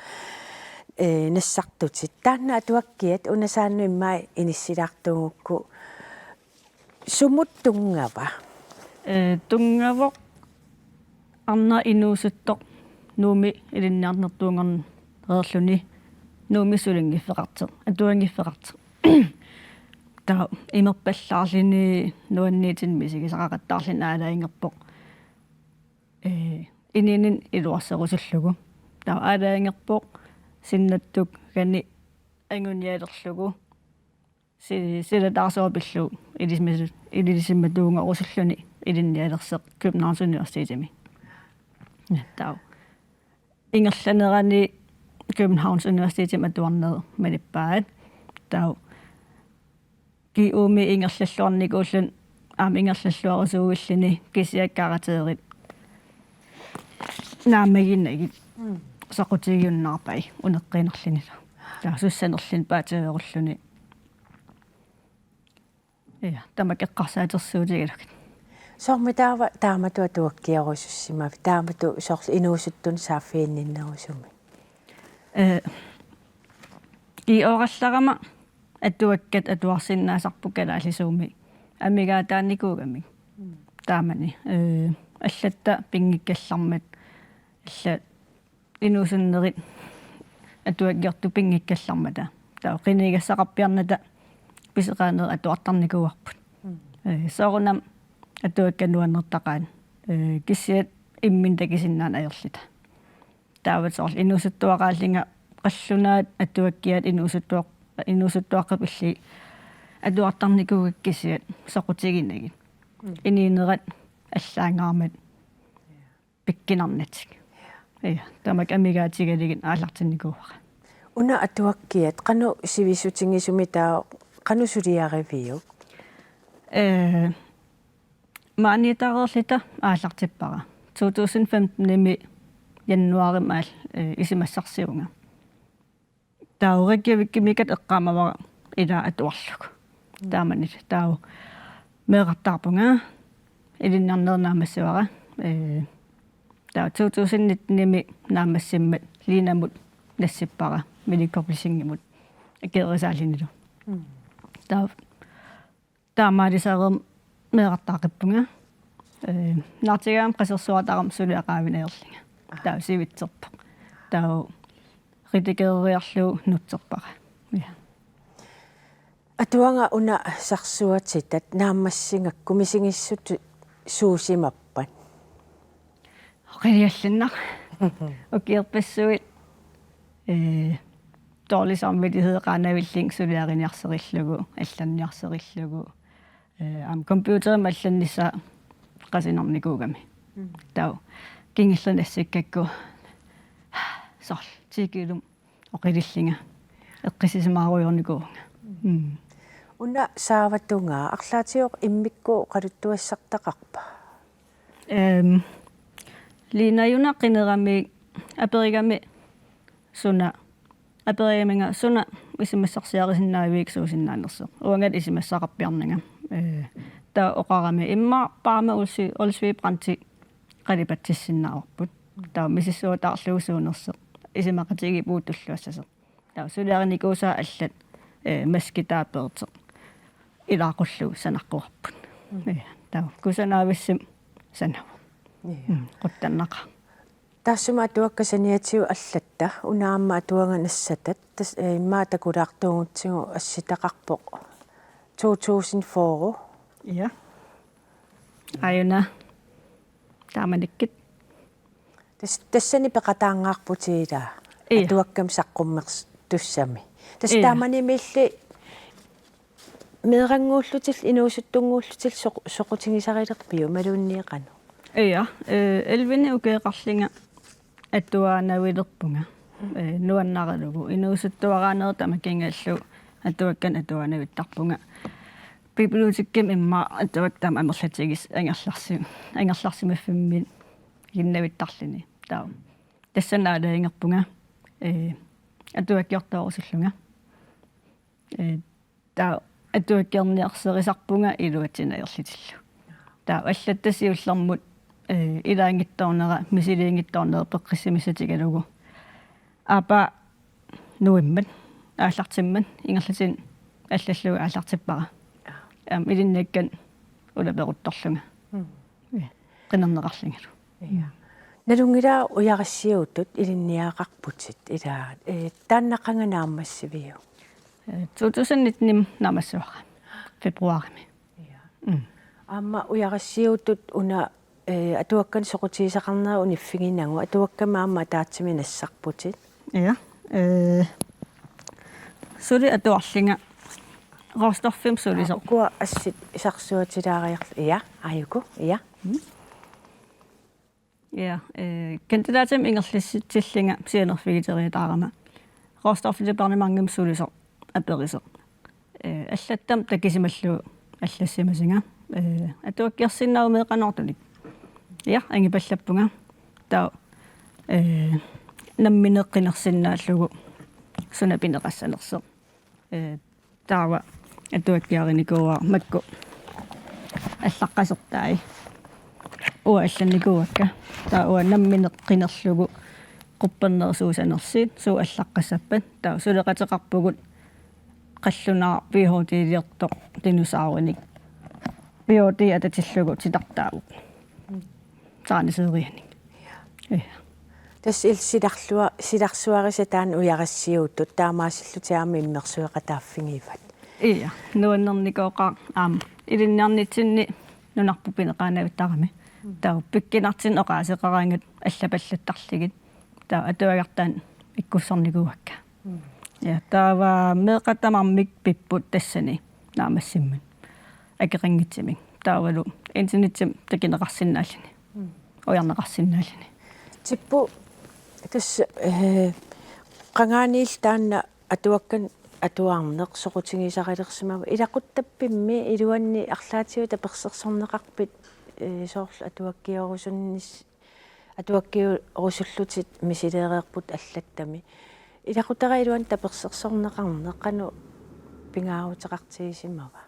eh, nassartutit. Taanna atuakkiat una saannut immaqa inissilaartuugukku, sumut tunngava? Eh, tunngavoq arnaq inuusuttoq Nuummi ilinniarnertuunngornereerluni Nuummi sulinngiffeqartoq, atuanngiffeqartoq. Taava imerpallaarluni nuanniitsinni misigisaqaqattaarluni aalajangerpoq, eh, inuuninni iluarserusullugu. Taava aalajangerpoq sinnattukkani angunialerlugu. Si-, silataarsuaq pillugu ilisimasu-, ilisimatuunngorusulluni ilinnialersoq Københavns Universitetimi. Ja, taava ingerlanerani Københavns Universitetimi atuarneq manippaat. Taava G U-mi ingerlalluarnikuulluni aamma ingerlalluarusuulluni kisianni karakterit naammaginagit. Mm. Soqutigiunnaarpai uneqqiinnarlunilu. Taava sussanerluni paatsiveerulluni. Ja, tamakku eqqarsaatersuutigalugit. Soormi taava taamatut atuakkiarusussimavit, taamatut soorlu inuusuttunut saaffiginninnerusumik? Eh, G U-rallarama atuakkat atuarsinnaasarput kalaallisuumik amigaataanikuugamik. Mm. Taamani, eh, allatta pinngikkallarmat, allat inuusunnerit atuakkiortut pinngikkallarmata. Taava qinigassaqarpiarnata pisoqaanerit atuartarnikuuarput. Mm. Eh, soorunami atuakkat nuannertaqaat. Eh, kisianni imminut takusinnaaneq ajorluta. Taava soorlu inuusuttuaqaallunga qallunaat atuakkiat inuusuttuaq-, inuusuttuaqqat pillugit atuartarnikuugakkit kisianni soqutiginagit. Mm. Inuunerat allaanngaarmat pikkunarnatik. Ja, tamakku amigaatigalugit aallartinnikuuara. Una atuakkiat qanoq sivisutigisumik, taava qanoq suliariviuk? Eh, maaniittaareerluta aallartippara. To tusind femten-imi januaarimi aal-, eh, isumassarsivunga. Taava Reykjavikimiikkatta eqqaamavara ilaa atuarlugu. Mm. Taamani taava meerartaarpunga, ilinniarnerit naammassivara. Eh, taava to tusind nitten-imi naammassimmat Linamut nassippara, Mini Publishingimut akeerisaallunilu. Mm. Taava taamaalisareermat meerartaaqqippunga. Eh, naartugaangama qasersuartarama suliaqavinngaarlunga. Aha. Taava sivitsorpoq. Taava redigeeriarlugu nutserpara. Ja. Atuagaq una sarsuatitat naammassigakku misigissutsuusimappat? Oqilialluinnaq. Ukiorpassuit, eh, dårlig samvittighed qaanavillunga suliariniarserillugu, allanniarserillugu. Eh, aamma computerimi allannissaa qasunarnikuugami. Mm. Taava kingulleq nassikkakku soorlu ti kilo oqilillunga eqqissisimaarujornikuuvunga. Mm. Una saavatungaa arlaatigut immikkut oqaluttuassartaqarpa? Ehm, Linajuna qinerami aperigami suna, aperigaminga suna isumassarsiarisinnaaviuk suusinnaanersoq. Uangalu isumassaqarpiarnanga. Eh, taava oqarami immaqa Paama Olsvig, Olsvig Brandti qalipatsissinnaavarput. Taava misissuataarlugu suunersoq isumaqatigiippugut tulluassasoq. Taava suliarinikuusaat allat, eh, maskit taapeertoq ilaaqullugu sanaqquarput. Mm. Ja, taava kusanaavissamik sanavoq. Ja. Mm, qutsannaqaaq. Taassuma atuakkat saniatigut allatta, una aamma atuagaq nassatat, tassa, eh, immaqa takulaartuugutsigu assitaqarpoq to tusind fyrre. Ja. Aajuna. Taamanikkut. Tas-, tassani peqataangaarputit ilaa. Ja. Atuakkamik saqqummertussami. Tassa Ja. Taamanimiilli meerannguullutillu inuusuttunnguullutillu soq-, soqutigisarilerpiuk imaluunniit qanoq? Ja, eh, ellevini ukioqarlunga atuanavilerpunga. Eh, nuannaralugu inuusuttuaraanerit tamakkiingalu atuakkanik atuanavittarpunga. Bibliotekkimi immaqa atuakkat taama amerlatigisut angerlarsi-, angerlarsimaffimminniinnavittarluni. Taava. Tassani aalajangerpunga, eh, atuakkiortoorusullunga. Eh, taava atuakkiorniarsarisarpunga iluatsinni ajorlutillu. Taava allattap siullermut, eh, ilaanngitsoornera, misiliinngitsoornera peqqissimissutigalugu. Aappaa novembarip aallartimmat ingerlaannaq allallugu aallartippara. Aamma ilinniakkanik ulaperuttorlunga. Mm. Ja. Qinerneqarlungalu. Ja. Nalunngilara ujarassiuutut ilinniagaqarputit ilaa, eh, taanna qanga naammassiviuk? Eh, to tusind nitten naammassivara. Februarimi. Ja. Mm. Aamma ujarassiuutut una, eh, atuakkanik soqutigisaqarnerit uniffiginagu, atuakkamik aamma ataatsimik nassarputit. Ja. Eh, suli atuarlunga Rostov-imi sulisoq. Ukua assit isarsuatilaariarlu. Ja, aajuku. Ja. Mm. Ja, eh, kandidatimik ingerlassitsillunga sianerfigiteriataarama Råstofdepartementimi sulisoq aperisoq. Eh, allattama takisimallugu allassimasunga. Eh, atuakkiorsinnaavutit qanoq iliortunik? Ja, angipallappunga. Taava, eh, nammineq qinersinnaallugu suna pineqassanersoq. Eh, taava atuakkiarinikuuara makku allaqqasortai. Uanga allannikuuakka. Taava uanga nammineq qinerlugu quppernerup suusanersuut suut allaqqassappat. Taava suleqateqarpugut qallunaaq P H D-liortoq dinosaurinik. P H D atatillugu titartaavoq. Tegneserianik. Ja. Ja. Tassa illit silarlua-, silarsuarisat taanna ujarassiuutut taamaasillutit aamma immersueqataaffigivat. Ja, nuannernikooqaaq aamma ilinniarnitsinni nunarput pineqaanavittarami. Mm. Taava pikkunartunik oqaaseqaraangat allapallattarlugit. Taava atuagartaannik ikkussarnikuuakka. Mm. Ja, taava meeqqat tamarmik pipput tassani naammassimmat. Akeqanngitsumik. Taavalu internetsimik takuneqarsinnaalluni. Mm. Ujarneqarsinnaalluni. Tippu, tassa, eh, qangaaniilli taanna atuakkanik atuarneq soqutigisarilersimava. Ilaquttappimmi iluanni arlaatigut tapersersorneqarpit, eh, soorlu atuakkiorusunnis-, atuakkiorusullutit misileereerputit allattami. Ilaqutariit iluanni tapersersorneqarneq qanoq pingaaruteqartigisimava?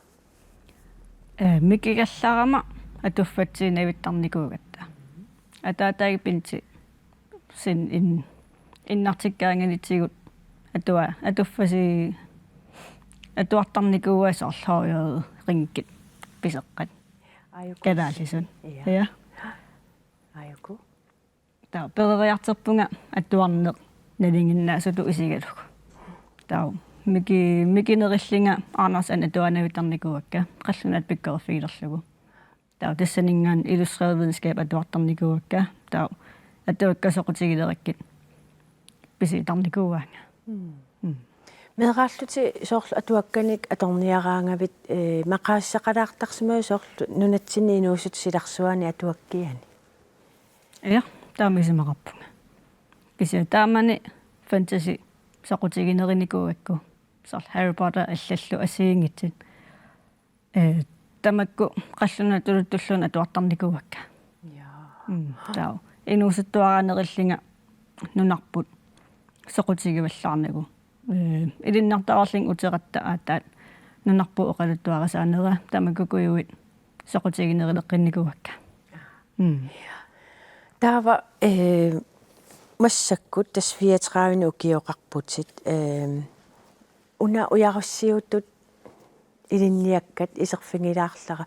Eh, mikigallarama atuffatsiinnavittarnikuugatta. Ataataga Bente sin in-, innartikkaanganitsigut atua-, atuffasi-, atuartarnikuuaa soorlu H J Ringgit piseqqat. Aajuku. Kalaallisut. Ja. Ja. Aajuku. Taava peroriartorpunga atuarneq nalinginnaasutut isigalugu. Taava miki-, mikinerillunga Anders And atuanavittarnikuuakka qallunaatut pikkoriffigilerlugu. Taava tassaninngaanniit Illustreret Videnskab atuartarnikuuakka. Taava atuakkat soqutigilerakkit pisiuttarnikuuaannga. Mm. Mm. Meeraallutit soorlu atuakkanik atorniaraangavit, eh, maqaasisaqalaartarsimavit soorlu nunatsinni inuusuttut silarsuaani atuakkiani? Ja, taama isumaqarpunga. Kisianni taamani fantasy soqutiginerinikuugakku. Soorlu Harry Potter allallu assigiinngitsut. Eh, tamakku qallunaatuluttuulluunniit atuartarnikuuakka. Ja. Mm, taava. Inuusuttuaraanerillunga nunarput soqutigivallaarnagu. Eh, ilinniartaraluarlunga uteratta aatsaat nunarput oqaluttuarisaanera tamakkuuguit soqutiginerileqqinnikuuakka. Mm. Taava, eh, Massakkut tassa fireogtredive ukioqarputit. Ehm, una ujarassiutut ilinniakkat iserfigilaarlara.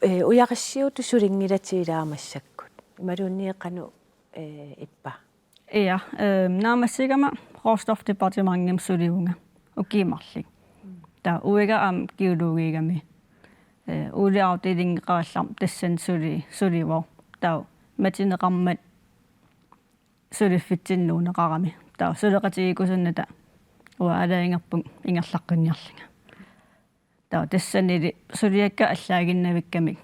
Eh, ujarassiutut sulinngilatit ilaa massakkut. Imaluunniit qanoq, eh, ippa? Ja, ehm, naammassigama råstofdepartementimi sulivunga ukiut marluk. Taava uiga aamma geologigami. Eh, Ole Audelingeqarallarmat tassani suli-, sulivoq. Taava matineqarmat suliffitsinnuunneqarami. Taava suleqatigiikkusunnata uanga aalajangerpunga ingerlaqqinniarlunga. Taava tassanili suliakka allaaginnavikkamik,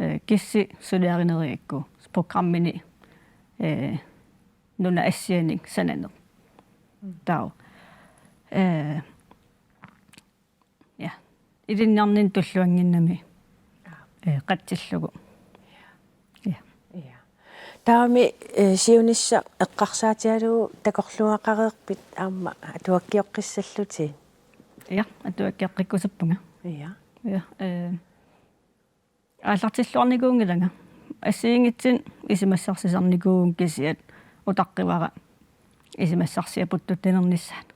eh, kissi suliarinerigakku programmini, eh, nunap assianik sananeq. Taava, eh, ja, ilinniarninni tulluannginnami, eh, qatsillugu. Ja. Ja. Taavami, eh, siunissaq eqqarsaatigalugu takorluugaqareerpit aamma atuakkioqqissallutit? Ja, atuakkioqqikkusuppunga. Ja. Ja, eh, aallartilluarnikuunngilanga. Assigiinngitsunik isumassarsisarnikuuvunga kisianni utaqqivara isumassarsiat puttuttunernissaat.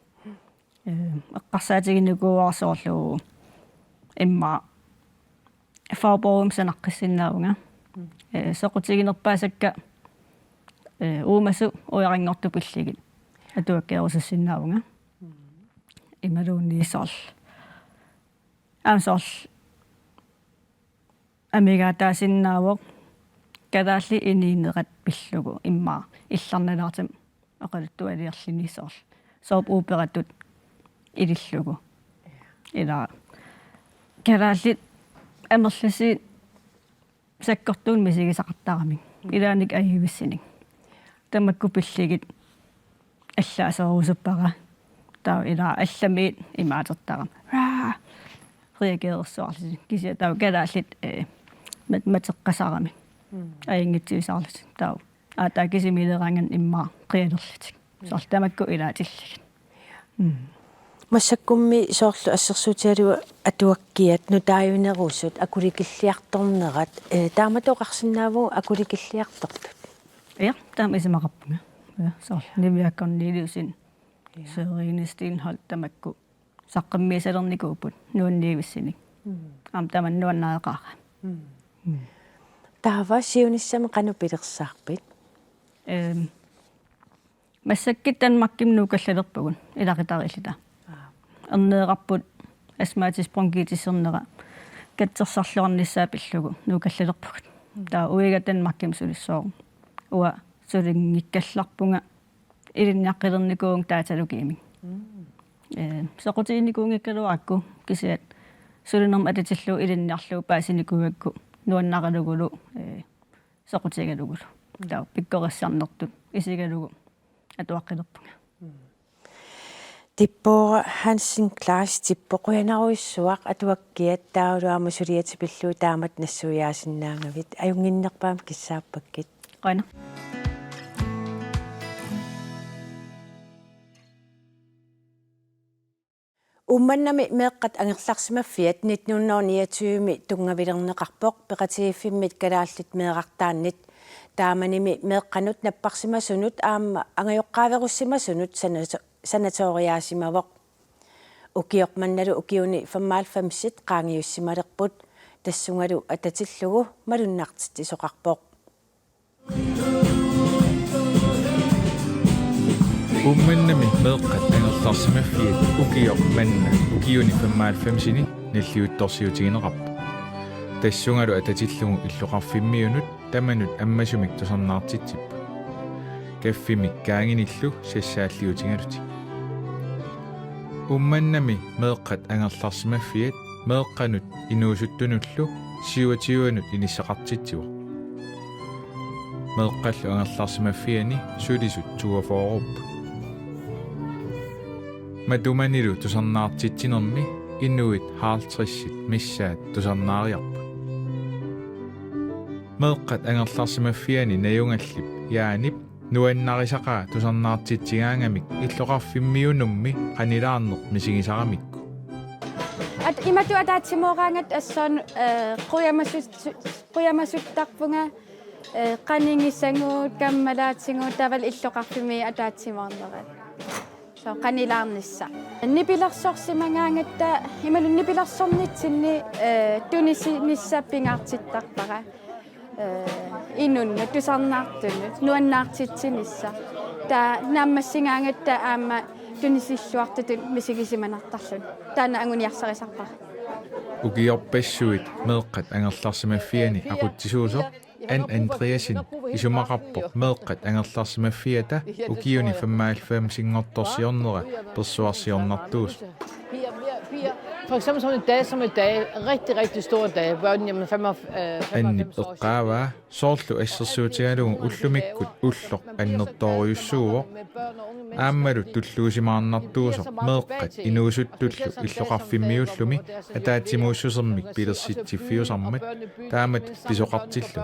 Eh, eqqarsaatiginikuuara soorlu immaqa fagbogi sanaqqissinnaavunga. Eh, soqutiginerpaasakka, eh, uumasut ujaranngortut pillugit atuakkeerusussinnaavunga. Imaluunniit soorlu. Aamma soorlu amigaataasinnaavoq kalaallit inuunerat pillugu immaqa illarnalaartumik oqaluttualiorluni soorlu. Soorlu operatut ilillugu. Ila kalaallit amerlasuut sakkortuumik misigisaqartaramik. Ilaanni ajuvissunik. Tamakku pillugit allaaserusuppara. Taava ila allamiit imaatertarami. Raa! Reagerersuarlutik. Kisianni taava kalaallit, eh, mat-, mateqqasaramik. Mm. Ajunngitsuusaarlutik. Taava. Aa, taava kisimiileraangat immaqa qialerlutik. Soorlu tamakku ilaatillugit. Mm. Massakkummi soorlu assersuutigalugu atuakkiat nutaajunerusut akulikilliartornerat, eh, taamatut oqarsinnaavugut akulikilliartortut. Ja, taama isumaqarpunga. Ja, soorlu Niviaq Korneliussen, ja, Sørine Steenholdt tamakku saqqummiussalernikuupput nuannivissunik. Mm. Aamma tamanna nuannaareqaara. Mm. Mm. Taava siunissami qanoq pilersaarpit? Ehm, massakkut Danmarkimi nuukallalerpugut ilaqutariilluta. Aa. Erneerarput astmatisk bronkitis ernera katsorsarluarnissaa pillugu nuukallalerpugut. Mm. Taava uiga Danmarkimi sulissooq. Uanga sulinngikkallappunga ilinniaqqilernikuuvunga datalogimik. Mm. Eh, soqutiginikuunngikkaluarakku kisianni sulinermut atatillugu ilinniarlugu paasinikuugakku nuannaralugulu, eh, soqutigalugulu. Mm. Taava pikkorissarnertut isigalugu atuaqqilerpunga. Mm. Tippoora Hansen Kleist, Tippoq, qujanarujussuaq atuakkiat taavalu aamma suliatit pillugu taamatut nassuiaasinnaagavit, ajunnginnerpaamik kissaappakkit. Qujanaq. Uummannami meeqqat angerlarsimaffiat nitten hundrede niogtyve tunngavilerneqarpoq peqatigiiffimmit kalaallit meerartaannit. Taamanimi meeqqanut napparsimasunut aamma angajoqqaaverussimasunut sana-, sanatoriaasimavoq. Ukioq mannalu ukiuni femoghalvfemsit qaangiussimalerput, tassungalu atatillugu malunnartitsisoqarpoq. Uummannami meeqqat angerlarsimaffiat ukioq manna ukiuni femoghalvfemsini nalliuttorsiutigineqarpoq. Tassungalu atatillugu illoqarfimmiunut tamanut ammasumik tusarnaartitsipput. Kaffimik kaanginillu sassaalliutigalutik. Uummannami meeqqat angerlarsimaffiat meeqqanut inuusuttunullu syvogtyvenut inissaqartitsivoq. Meeqqallu angerlarsimaffianni sulisut toogfyrreupput. Matumanilu tusarnaartitsinermi inuit halvtredsit missaat tusarnaariarput. Meeqqat angerlarsimaffiani najugallip Jaanip nuannarisaqaa tusarnaartitsigaangamik illoqarfimmiunummi qanilaarneq misigisaramikku. At-, imatut ataatsimooraagatsigit assorsuaq, eh, qujamasut-, qujamasuttarpunga Eh, qanigisagut, kammalaatigut, taavalu illoqarfimmi ataatsimoornerat. So, qanilaarnissaq. Nipilersorsimagaangatta, imaluunniit nipilersornitsinni, eh, tunisinissaq pingaartittarpara. Eh, inunnut, tusarnaartunut, nuannaartitsinissaq. Taava naammassigaangatta aamma tunisilluartutut misigisimanartarluni. Taanna anguniarsarisarpara. Ukiorpassuit meeqqat angerlarsimaffianni aqutsisuusoq Ann Andreasen isumaqarpoq meeqqat angerlarsimaffiata ukiuni femoghalvfemsinngortorsiornera persuarsiornartuusoq. For eksempel sådan en dag som i dag, rigtig, rigtig stor dag, børn, jamen fem og, øh, Annip eqqaavaa soorlu assersuutigalugu ullumikkut ulloq annertoorujussuuvoq. Aammalu tulluusimaarnartuusoq meeqqat inuusuttullu illoqarfimmiullumi ataatsimuussusermik pilersitsiffiusarmat taamatut pisoqartillugu.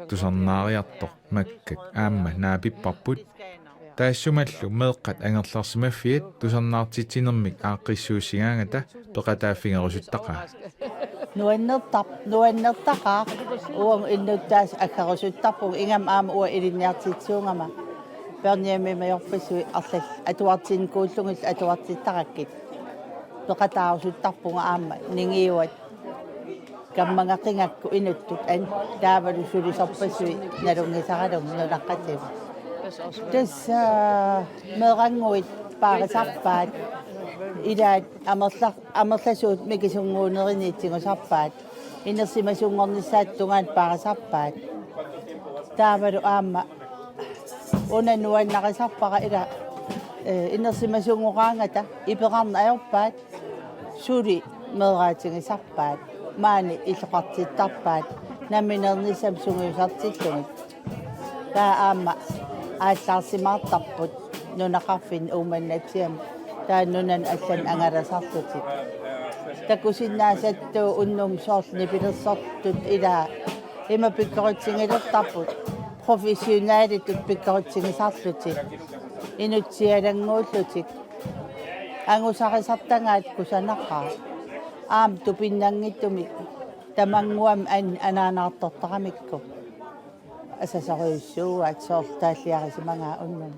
Tusarnaariartoq makkak aamma naapipparput. Taassumalu meeqqat angerlarsimaffiat tusarnaartitsinermik aaqqissuussigaangata peqataaffigerusuttaqaat. Nuannertar-, nuannertaqaaq uagut innuttaasut aggerusuttarpugut ingammik aamma uanga ilinniartitsisuugama. Børnehjemimi majorpassuit arlallit atuartinikuullugit atuartittarakkit. Peqataarusuttarpugut aamma ningiuat kammagaqigakku inuttut an taavalu sulisorpassuit nalunngisaralugu nunaqqatigut. Tassa meerannguit paarisarpaat ilaat amerlar-, amerlasuut mikisunnguunerini tigusarpaat. Inersimasunngornissaata tungaanut paarisarpaat. Taavalu aamma una nuannarisarpara ila eh, inersimasunngoraangata iperarneq ajorpaat suli meeraatigisarpaat maani illoqartittarpaat nammineernissamut sungiusartillugit. Taava aamma aallaarsimaartarput nunaqarfinni Uummannaatsiami taava nunanut allanut angalasarlutik. Takusinnaasattut unnummut soorlu nipilersortut ilaa ima pikkoritsigilertarput professionalitut pikkoritsigisarlutik inutsialannguullutik angusarisartagaat kusanaqaaq aamma tupinnanngitsumik tamannguamik an-, anaanaartortaramikku. Asasorujussuugaat soorlu taalliarisimagaa unnuk.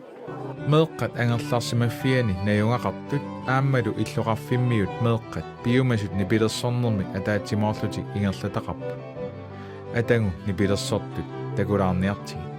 Meeqqat angerlarsimaffianni najugaqartut aammalu illoqarfimmiut meeqqat piumasut nipilersornermik ataatsimoorlutik ingerlataqarput. Atagu nipilersortut takulaarniartigit.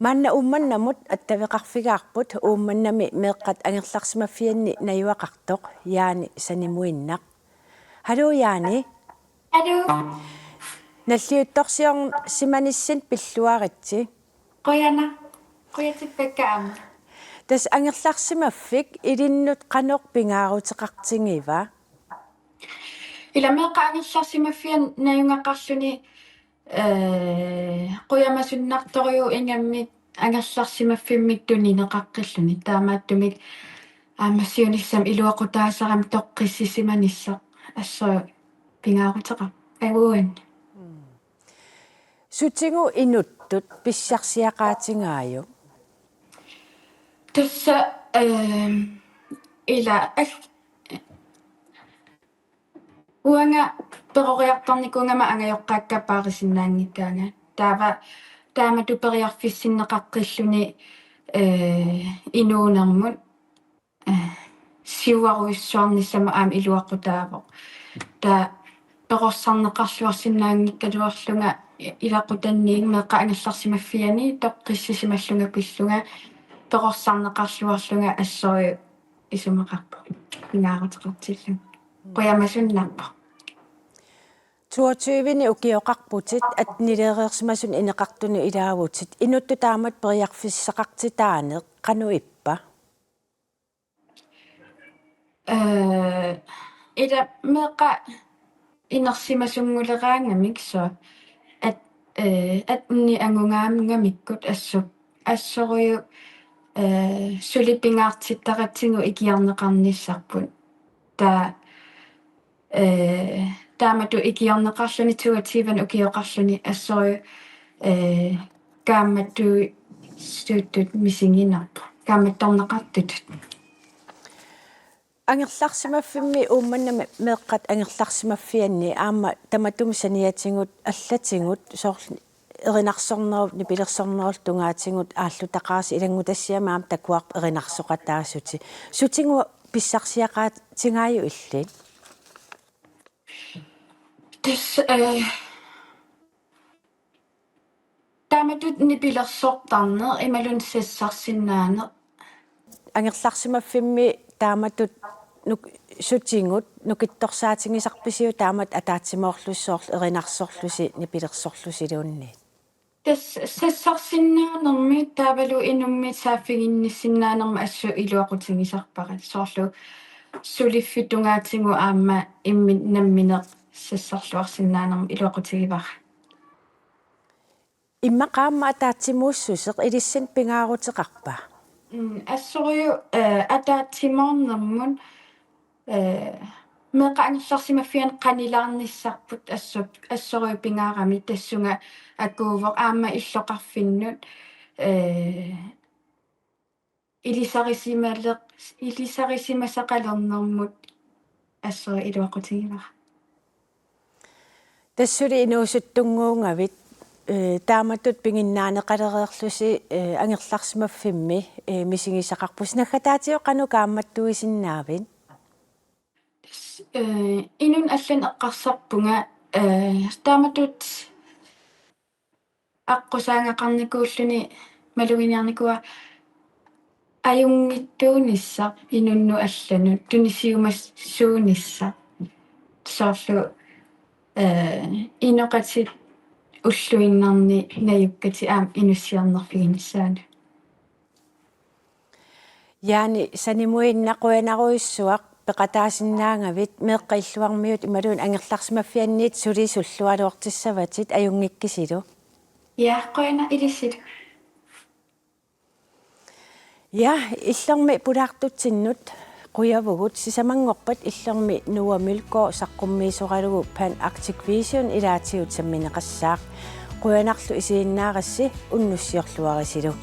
Maanna Uummannamut attaveqarfigaarput Uummannami meeqqat angerlarsimaffianni najugaqartoq Jaani Sanimuinnaq. Haluu Jaani. Haluu. Nalliuttorsiorsimanissinni pilluaritsi. Qujanaq. Qujatit Pekka aamma. Tassa angerlarsimaffik ilinnut qanoq pingaaruteqartigiva? Ila meeqqat angerlarsimaffianni najugaqarluni eh, qujamasunnartorujuuvoq ingammik angerlarsimaffimmik tunineqaqqilluni. Taamaattumik aamma siunissami iluaqutaasarami toqqissisimanissaq assut pingaaruteqarpoq. Aguanni. Sutigut inut Tut pissarsiaqaatingaajuk? Tassa, ehm, ila al-, uanga peroriartornikuugama angajoqqaakka paarisinnaanngikkaanga. Taava taamatut periarfissinneqaqqilluni, eh, inuunermut, eh, siuarujussuarnissamut aamma iluaqutaavoq. Taava perorsarneqarluarsinnaanngikkaluarlunga i-, ilaqutanniit meeqqat angerlarsimaffianni toqqissisimallunga pillunga perorsarneqarluarlunga assorujuk isumaqarpoq. Pingaaruteqartillugu. Qujamasunnarpoq. Toogtyve-ni ukioqarputit, attenileereersimasunut ineqartunut ilaavutit. Inuttut taamatut periarfissaqartitaaneq qanoq ippa? Eh, ila meeqqat inersimasunnguleqaanngamik, så at, eh, atteni angugaanngamikkut assu-, assorujuk, eh, suli pingaartittaratsigu ikiorneqarnissarput. Taava, eh, taamatut ikiorneqarluni toogtyve-ni ukioqarluni assorujuk, eh, kaammattuisuutut misiginarpoq. Kaammattorneqartutut. Angerlarsimaffimmi Uummannami meeqqat angerlarsimaffianni aamma tamatuma saniatigut allatigut soorlu erinarsornerup nipilersornerullu tungaatigut aallutaqaasi, ilanngutassiami aamma takuarput erinarsoqataasutit. Sutigut pissarsiaqaatingaajuk illit? Tassa, eh, taamatut nipilersortarneq imaluunniit sassarsinnaaneq. Angerlarsimaffimmi taamatut nuk-, sutigut nukittorsaatigisarpisiuk taamatut ataatsimoorlusi soorlu erinarsorlusi nipilersorlusiluunniit? Tassa sassarsinnaanermi taavalu inummit saaffiginnissinnaanermi assut iluaqutigisarpara. Soorlu suliffik tungaatigut aamma imminut nammineq sassarluarsinnaanermi iluaqutigivara. Immaqa aamma ataatsimuussuseq ilissinnut pingaaruteqarpa? Mm, assorujuk, eh, ataatsimoornermut, eh, meeqqat angerlarsimaffianni qanilaarnissarput assu-, assorujuk pingaarami, tassunga akuuvoq aamma illoqarfinnut, eh, ilisarisimaleq-, ilisarisimasaqalernermut assorujuk iluaqutigivara. Tassa suli inuusuttunnguugavit, eh, taamatut piginnaaneqalereerlusi, eh, angerlarsimaffimmi, eh, misigisaqarpusi. Naggataatigut qanoq kaammattuisinnaavit? Tassa, eh, inunnut allanut eqqarsarpunga, eh, taamatut aqqusaagaqarnikuulluni maluginiarnikuuara ajunngitsuunissaq inunnut allanut tunisiumasuunissaq. Soorlu, eh, inoqatit ulluinnarni najukkatit aamma inussiornerfiginissaanut. Jaani Sanimuinnaq, qujanarujussuaq peqataasinnaagavit. Meeqqat Illuarmiut imaluunniit angerlarsimaffianniit sulisullu aluortissavatit, ajunngikkisilu. Ja, qujanaq ilissilu. Ja, Illormi pulaartutsinnut qujavugut. Sisamanngorpat Illormi Noah Mølgaard saqqummiisoralugu Pan Arctic Vision ilaatigut sammineqassaaq. Qujanarlu isiginnaarassi, unnussiorluarisilu.